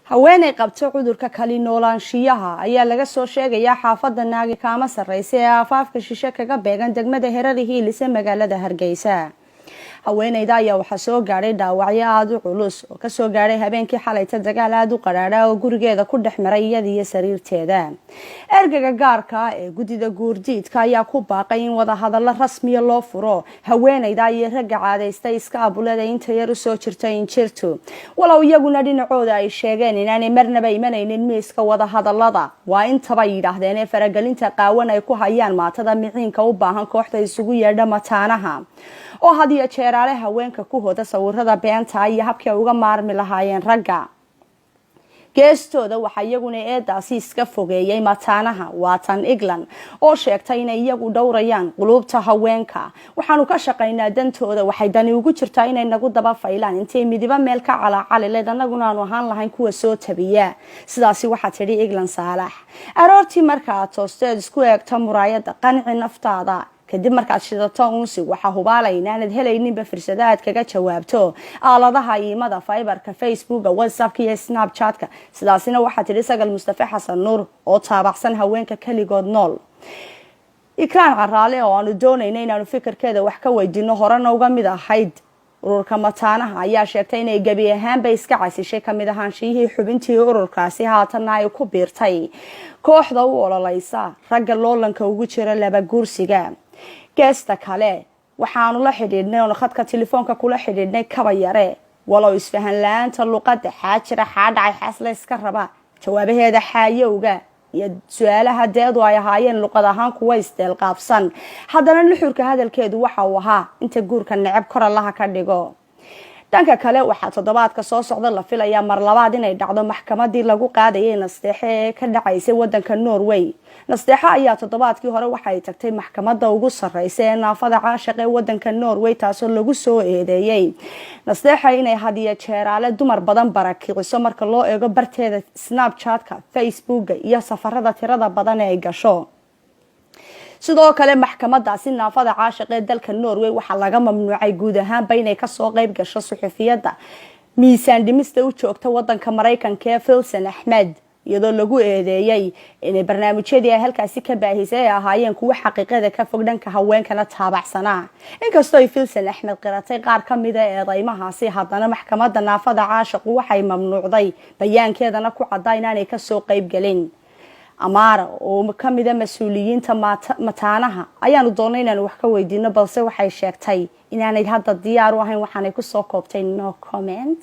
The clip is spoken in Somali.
Haweeney qabta cudurka kali noolaanshiyaha ayaa laga soo sheegayaa xaafadda Naagi Kaama Sarreysa ee aafaafka shishe kaga beegan degmada Herari Hiilis ee magaalada Hargeysa. Haweeneyda ayaa waxaa soo gaadhay dhaawacyo aada u culus oo kasoo gaadhay habeenkii xalayta dagaal aada u qadhaadha oo gurigeeda ku dhex maray iyada iyo sariirteeda. Ergaga gaarka ah ee guddida guurdiidka ayaa ku baaqay in wadahadallo rasmiya loo furo haweeneyda iyo ragga caadaystay iska abuleeda inta yar usoo jirta injirtu, walow iyaguna dhinacooda ay sheegeen inaanay marnaba imanaynin miiska wadahadalada. Waa intaba yidhaahdeen ee faragelinta qaawan ay ku hayaan maatada miciinka u baahan kooxda isugu yeedha mataanaha, oo had iyo jeeraale haweenka ku hoda sawirada beenta iyo habkii ay uga maarmi lahaayeen ragga. Geestooda waxaa iyaguna eedaasi iska fogeeyay mataanaha waatan England oo sheegtay inay iyagu dhowrayaan quluubta haweenka. "Waxaanu ka shaqaynaa dantooda. Waxay dani ugu jirtaa inay nagu daba faylaan intay midibo meel ka calaacalileed, annaguna aanu ahaan lahayn kuwa soo tabiya." Sidaasi waxaa tidhi England Saalax. Aroortii marka aad toosteed isku eegto muraayada, qanci naftaada. Kadib markaad shidato uunsi, waxaa hubaalay inaanad helayninba fursado aad kaga jawaabto aaladaha iimada, Viberka, Facebooka, WhatsAppka iyo Snapchatka. Sidaasina waxaa tidhi Sagal Mustafe Xasan Nuur oo taabacsan haweenka keligood nool. Ikraan Caraale oo aanu doonayna inaanu fikirkeeda wax ka weydiino, horena uga mid ahayd ururka mataanaha, ayaa sheegtay inay gebi ahaanba iska casishay kamid ahaanshiyihii xubintii ururkaasi, haatanna ay ku biirtay kooxda u ololeysa ragga loolanka ugu jira laba guursiga. Geesta kale, waxaanu la xidhiidhnay oonu khadka telefoonka kula xidhiidhnay Kaba Yare. Walow isfahan la-aanta luqadda, xaajira, xaadhacay, xaasla iska raba, jawaabaheeda xaayowga iyo su-aalaha deedu ay ahaayeen luqad ahaan kuwa isdeelqaabsan, haddana nuxurka hadalkeedu waxa uu ahaa inta guurka necab kor Allaha ka dhigo. Dhanka kale, waxaa toddobaadka soo socda la filayaa mar labaad inay dhacdo maxkamadii lagu qaadayay Nasteexe ee ka dhacaysay wadanka Norway. Nasteexo ayaa toddobaadkii hore waxay tagtay maxkamadda ugu sarreysa ee naafada caashiq ee wadanka Norway, taasoo lagu soo eedeeyey Nasteexa inay hadiyo jeeraale dumar badan barakiciso marka loo eego barteeda Snapchatka, Facebooka iyo safarada tirada badan ee ay gasho. Sidoo kale, maxkamadaasi naafada caashiq ee dalka Norway waxaa laga mamnuucay guud ahaanba inay kasoo qeyb gasho suxufiyadda miisaan dhimista u joogta wadanka Maraykanka ee Filson Axmed, iyadoo lagu eedeeyey inay barnaamijyadii ay halkaasi ka baahisay ay ahaayeen kuwo xaqiiqada ka fog, dhanka haweenkana taabacsanaa. Inkastoo ay Filson Axmed qiratay qaar ka mida eedeymahaasi, haddana maxkamadda naafada caashiqu waxay mamnuucday, bayaankeedana ku caddaa inaanay kasoo qeyb gelin. Amaara oo kamida mas-uuliyiinta mataanaha ayaanu doonay inaanu wax ka weydiino, balse waxay sheegtay inaanay hadda diyaar u ahayn. Waxaanay kusoo koobtay "No comment."